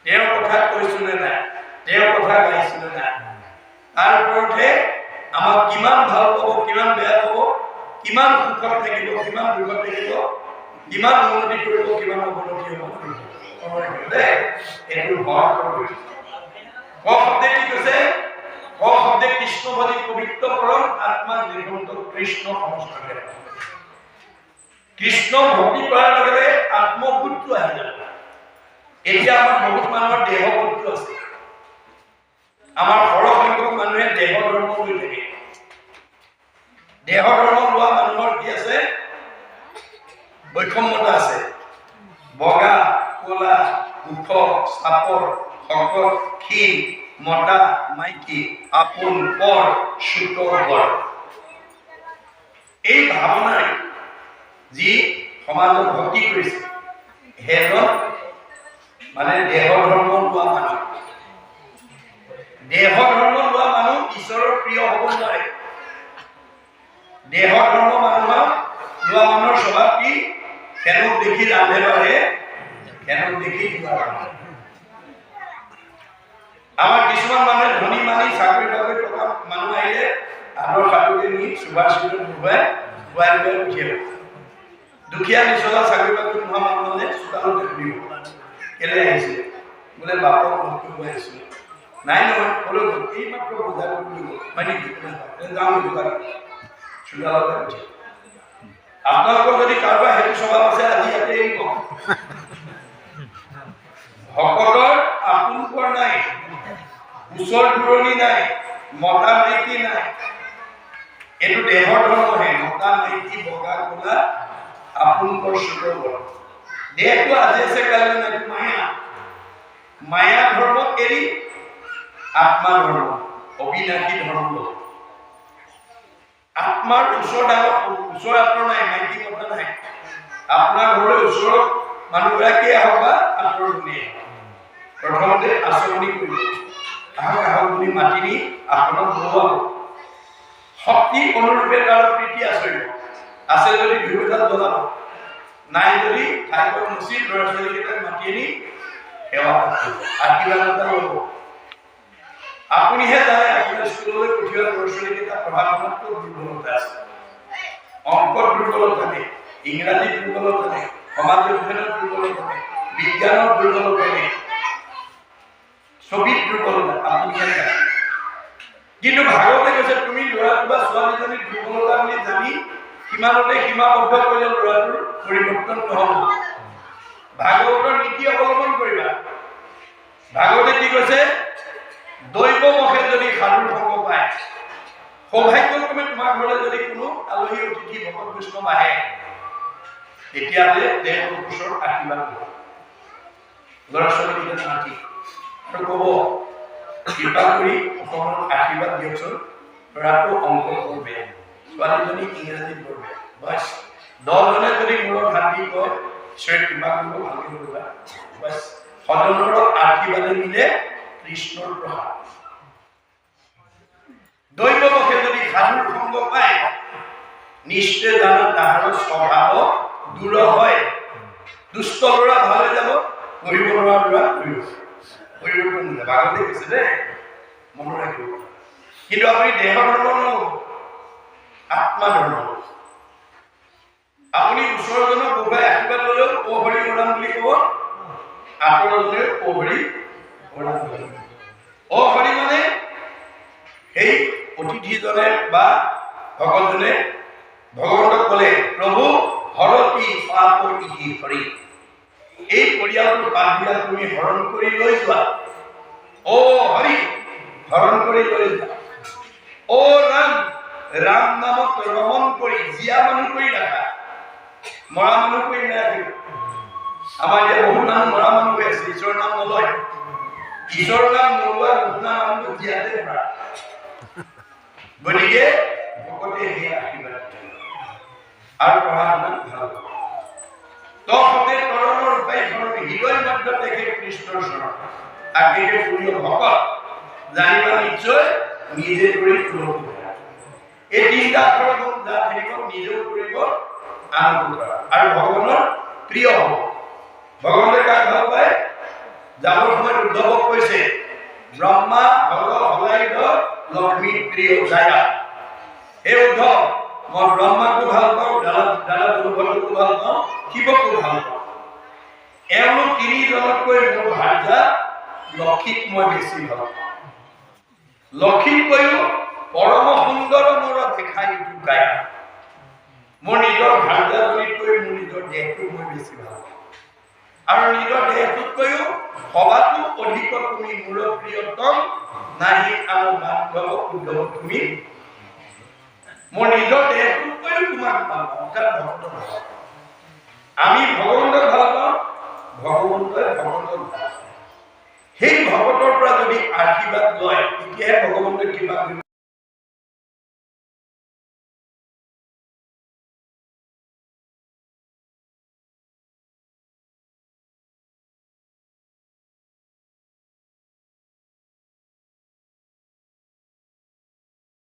তেওঁৰ কথা কৈছো নে নাই, তেওঁৰ কথা গাইছো নে নাই, তাৰ ওপৰতহে আমাক কিমান ভাল পাব, কিমান বেয়া পাব, কিমান সুখত থাকিব, কিমান দুখত থাকিব, কিমান উন্নতি কৰিব, কিমান অৱনতি হ'ব। দেই, এইটো ক শব্দে কি কৈছে? ক শব্দে কৃষ্ণ ভজি পবিত্ৰ পৰম আত্মা নিৰ্বন্ত কৃষ্ণ সমস্ত। কৃষ্ণ ভক্তি কৰাৰ লগে লগে আত্মবোধটো আহি যাব। এতিয়া আমাৰ বহুত মানুহৰ দেহবোধটো আছে। আমাৰ সৰহ সংখ্যক মানুহে দেহ ধৰ্ম লৈ থাকে। দেহ ধৰ্ম লোৱা মানুহৰ কি আছে? বৈষম্যতা আছে। বগা, ক'লা, ওখ, চাপৰ, শকত, ক্ষীণ, মতা, মাইকী, আপোন, পৰ, ছোট, বৰ, এই ভাৱনাৰে যি সমাজত ভক্তি কৰিছে, সেইজন মানে দেহ ধৰ্ম লোৱা মানুহ। দেহ ধৰ্ম লোৱা মানুহ ঈশ্বৰৰ প্ৰিয় হ'ব নোৱাৰে। দেহ ধৰ্ম মানুহৰ লোৱা মানুহৰ স্বভাৱ কি? খেনক দেখি ৰান্ধে বাঢ়ে, খেনক দেখি কিবা। আমাৰ কিছুমান মানুহে ধনী মানি চাকৰি বাকৰি থকা মানুহ আহিলে আদৰ সাধুকে নি চুবাৰ চিটত বহুৱাই খুৱাই লুৱাই পঠিয়াব। দুখীয়া নিচলা চাকৰি বাকৰি নোহোৱা মানুহ হ'লে চোতালতে সুধিব, কেলে আহিছে? বোলে বাপক লগ কৰিব আহিছিলোঁ। নাই নহয়, ক'লৈ গ'ল? এই মাত্ৰ বজাৰ কৰিবলৈ গ'ল। হয় নেকি? যাওঁ দোকান, চোতালতে পঠিয়াব। আপোনালোকৰ যদি কাৰোবাৰ সেইটো স্বভাৱ আছে, আজি ইয়াতে এৰিব। ভকতৰ আপোন পৰ নাই, ওচৰ দূৰণি নাই, মতা মাইকী নাই। এইটো দেহৰ ধৰ্মহে। মতা মাইকী, বগা ক'লা, আপোন পৰ, ছোট বৰ। দেহটো আজি আছে, কাইলৈ নাই। এইটো মায়া। মায়া ধৰ্ম এৰি আত্মা ধৰ্ম, অবিনাশী ধৰ্ম ল'ব। আত্মাৰ ওচৰ ডাঙৰ, ওচৰ আঁতৰ নাই, মাইকী মতা নাই। আপোনাৰ ঘৰলৈ ওচৰত মানুহগৰাকীয়ে আহক বা আঁতৰৰ জনেই আহক, প্ৰথমতে আচৰণি কৰিব, আহক আহক বুলি মাতি নি আসনত বহুৱাব। শক্তি অনুৰূপে তাৰ প্ৰীতি আচৰিব। আছে যদি ধূপ এডাল জ্বলাব, নাই যদি ঠাইখন মুচি ল'ৰা ছোৱালীকেইটাক মাতি আনি সেৱা কৰিব, আশীৰ্বাদ এটা ল'ব। আপুনিহে জানে আপোনাৰ স্কুললৈ পঠিওৱা ল'ৰা ছোৱালীকেইটা পঢ়া শুনাত ক'ত দুৰ্বলতা আছে। অংকত দুৰ্বলতা নে, ইংৰাজীত দুৰ্বলতা নে, সমাজ অধ্যয়নত দুৰ্বলতা নে, বিজ্ঞানত দুৰ্বলতা নে, ছবিত দুৰ্বলতা, আপুনিহে জানে। কিন্তু ভাগৱতে কৈছে, তুমি ল'ৰাটো বা ছোৱালীজনীৰ দুৰ্বলতা বুলি জানি সিমানতে সীমাবদ্ধ কৰিলে ল'ৰাটোৰ পৰিৱৰ্তন নহ'ব। ভাগৱতৰ নীতি অৱলম্বন কৰিবা। ভাগৱতে কি কৈছে? দৈৱবশে যদি সাধুৰ সংগ পায়, সৌভাগ্যক্ৰমে তোমাৰ ঘৰলৈ যদি কোনো আলহী অতিথি ভকত বৈষ্ণৱ আহে, তেতিয়াহ'লে তেওঁলোকৰ ওচৰত আশীৰ্বাদ ল'ব। ল'ৰা ছোৱালীকেইটা মাতি আৰু ক'ব, কৃপা কৰি অকণমান আশীৰ্বাদ দিয়কচোন, ল'ৰাটো অংকত বৰ বেয়া, ছোৱালীজনী ইংৰাজীত বৰ বেয়া। বাছ, 10জনে যদি মূৰত হাত দি কয়, ঈশ্বৰে কৃপা কৰিব, ভালকে কৰিবা, বাছ, সজনৰ আশীৰ্বাদে মিলে কৃষ্ণৰ প্ৰসাদ। দৈৱবশে যদি সাধুৰ সংগ পায়, নিশ্চয় জানা তাহাৰ স্বভাৱ দূৰ হয়। দুষ্ট ল'ৰা ভাল হৈ যাব, পঢ়িব নোৱাৰা ল'ৰা পঢ়িব, পৰিৱৰ্তন হৈ যাব। ভাগৱতে কৈছে দেই, মনত ৰাখিব। কিন্তু আপুনি দেহ ধৰ্ম নল'ব, আত্মা ধৰ্ম ল'ব। আপুনি ওচৰজনক বহুৱাই আশীৰ্বাদ ল'লেও অ হৰি ৰাম বুলি ক'ব, আঁতৰজনেও অ হৰি ৰাম বুলি ক'ব। অ হৰি মানে সেই অতিথিজনে বা ভকতজনে ভগৱন্তক ক'লে, প্ৰভু হৰতি পাপ ইতি হৰি, এই পৰিয়ালটোৰ পাপবিলাক তুমি হৰণ কৰি লৈ যোৱা। অ হৰি, হৰণ কৰি লৈ যোৱা। অ ৰাম, ৰাম নামক ৰমন কৰি জীয়া মানুহ কৰি ৰাখা, মৰা মানুহ কৰি নাৰাখিবা। আমাৰ এতিয়া বহুত মানুহ মৰা মানুহ হৈ আছে, ঈশ্বৰৰ নাম নলয়। ঈশ্বৰৰ নাম নোলোৱা নুশুনা মানুহটো জীয়াতে মৰা। গতিকে ভকতে সেই আশীৰ্বাদ দিয়ে আৰু পঢ়া শুনাত ভাল হ'ব। তসতে তৰণৰ উপায় শৰণ, হৃদয় মধ্যত দেখে কৃষ্ণৰ চৰণ। আগে প্ৰিয় ভকত জানিবা নিশ্চয়, নিজে কৰি তুলসী। এই তিনিটা আখৰৰ গুণ যাৰ থাকিব, নিজেও কৰিব, আনকো কৰা আৰু ভগৱানৰ প্ৰিয় হ'ব। ভগৱানে কাক ভাল পায়? যাবৰ সময়ত কৈছে, ব্ৰহ্মা হৰ হলাইদ লক্ষ্মী প্ৰিয় জায়া। হে উদ্ধৱ, মই ব্ৰহ্মাকো ভাল পাওঁ, দাদা দাদা বলভদ্ৰকো ভাল পাওঁ, শিৱকো ভাল পাওঁ। এওঁলোক তিনিজনতকৈ মোৰ ভাৰ্যা লক্ষীক মই বেছি ভাল পাওঁ। লক্ষীতকৈও পৰম সুন্দৰ মোৰ দেখাই কায়া। মোৰ নিজৰ ভাৰ্যাজনীতকৈ মোৰ নিজৰ দেহটো মই বেছি ভাল পাওঁ, আৰু নিজৰ দেহটোতকৈও সবাতো অধিক তুমি মোৰ প্ৰিয়তম, নাহি আন বান্ধৱ উদ্ধৱ তুমি। মোৰ নিজৰ দেহটোতকৈও তোমাক ভাল পাওঁ। অৰ্থাৎ ভগৱন্ত ভাল পাওঁ। আমি ভগৱন্তক ভাল পাওঁ, ভগৱন্তই ভগৱন্তক ভাল পাওঁ। সেই ভকতৰ পৰা যদি আশীৰ্বাদ লয়, তেতিয়াহে ভগৱন্তই কৃপা কৰিব।